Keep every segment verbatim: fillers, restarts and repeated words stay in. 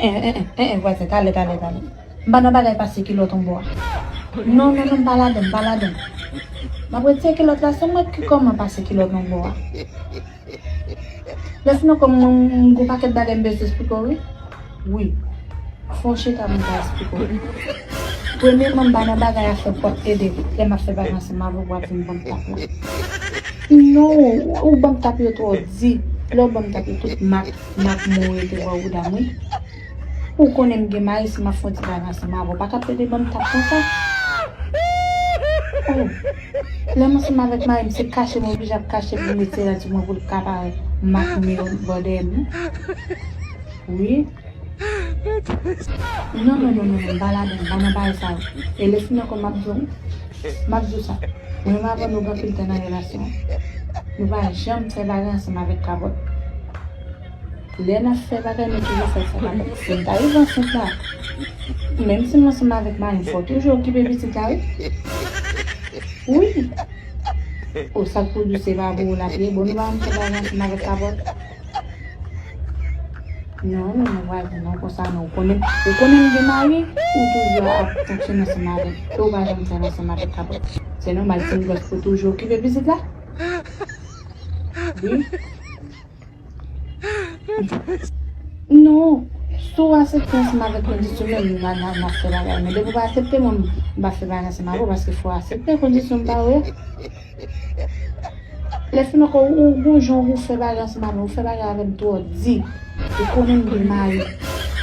En, en, en, en, en, vwazin, talè, talè, talè. M pa nan bagay pase kilòt yon bò a. Non, non, non, m pa ladan, m pa ladan. M ap retire kilòt la, se mwen ki kòman pase kilòt yon bò a. Lè fin ankò, m, m, m gon pakèt bagay m bezwen esplike w, wi. Wi. Fè w chita, m ka esplike w. Premyèman, m pa nan bagay a fè pòt ede. Lè m ap fè bagay ansanm avè w, w ap vin ban m tap la. Non, ou ban m tap yo twò di. Lè w ban m tap yo, tout mak, mak mwen rete bò bouda m, wi. Ou konnen m gen mari, si m ap fè yon ti bagay ansanm avè w, pa ka plede ban m tap konsa. Oh. Lè m ansanm avèk mari m, se kache m oblije ap kache pou m retire la di mwen pou l ka parèt mak m yo bò dèyè m. Wi. Non, non, non, non, non, m pa ladan, m pa nan bagay sa yo. E lè fin ankò m ap di w, m ap di w sa. Mwen menm avè w nou gen anpil tan nan relasyon an. Nou pa janm fè bagay ansanm avèk kapòt. Lè n ap fè bagay, nou toujou fè l san kapòt. Si m ta rive ansent la, menm si m ansanm avèk mari m, fò w toujou okipe pitit la, wi. Wi. O, sa k pou di w se pa pou ou l ap ye? Bon, nou pa janm fè bagay ansanm avèk kapòt. Non, non, non, vwazin, non, konsa non. Ou konnen, ou konnen m gen mari, ou toujou ap fonksyone ansanm avè m. E ou pa janm fè l ansanm avèk kapòt. Se nòmal, ti gwòs pou toujou okipe pitit la. Wi. Non, si w aksepte ansanm avèk kondisyon, menm n a, n a, n a fè bagay. Men depi w pa aksepte, mwen, m pa fè bagay ansanm avè w, paske fò w aksepte kondisyon m ba ou yo. Lè fin ankò, ou, ou gon jan ou fè bagay ansanm avè m, ou fè bagay avè m twò di. Ou konnen m gen mari.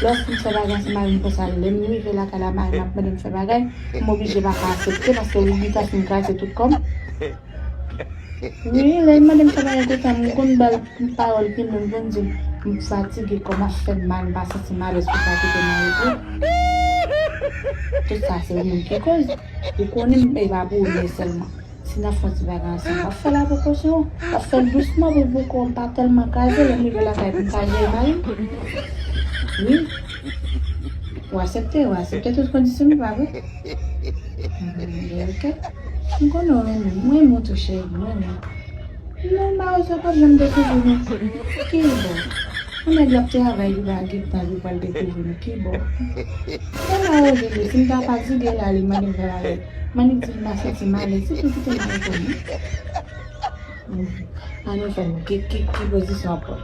Lòske m fè bagay ansanm avè m konsa, lè m rive lakay la, mari m ap mande m fè bagay, m oblije pa ka aksepte, paske ou gentan fin kraze tout kò m. Wi, lè l mande m fè bagay konsa, m konn ba l pawòl ki menm pou m di l, m fatige, kò m ap fè m mal, m pa santi m alèz pou sa kite m ale tou. Tout sa se ou menm ki koz. Ou konnen m e pa pou ou ye sèlman. Si n ap fè yon ti bagay ansanm, w ap fè l a prekosyon, w ap fè l dousman pou, pou kò m pa tèlman kraze, lè m rive lakay pou m ka jere mari m. Wi. Ou aksepte, ou aksepte tout kondisyon m, pa vre? Hmm, ok. M konnen w renmen m, mwen renmen w tou, cheri, mwen renmen w. Non, mawozo p ap janm dekouvri nou. Ki bò? Yon nèg l ap travay, li pa gen tan, li pral dekouvri nou. Ki bò? Yon mawozo, li, si m ta pa di de la, li mande m fè bagay. Mande di m pa santi m alèz, se pou kite m al konnen. Ann nou fè nou ki, ki, ki pozisyon w ap pran?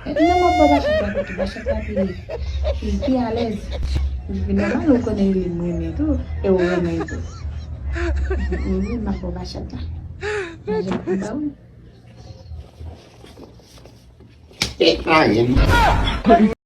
Non, m ap ba w bachat la pito, bachat la pi, pi, pi alèz. Epi nòmal ou konnen li m renmen tou, e ou renmen l tou. Wi, wi, m ap ba w bachat la. Manje pou ba w. Tèt manje m.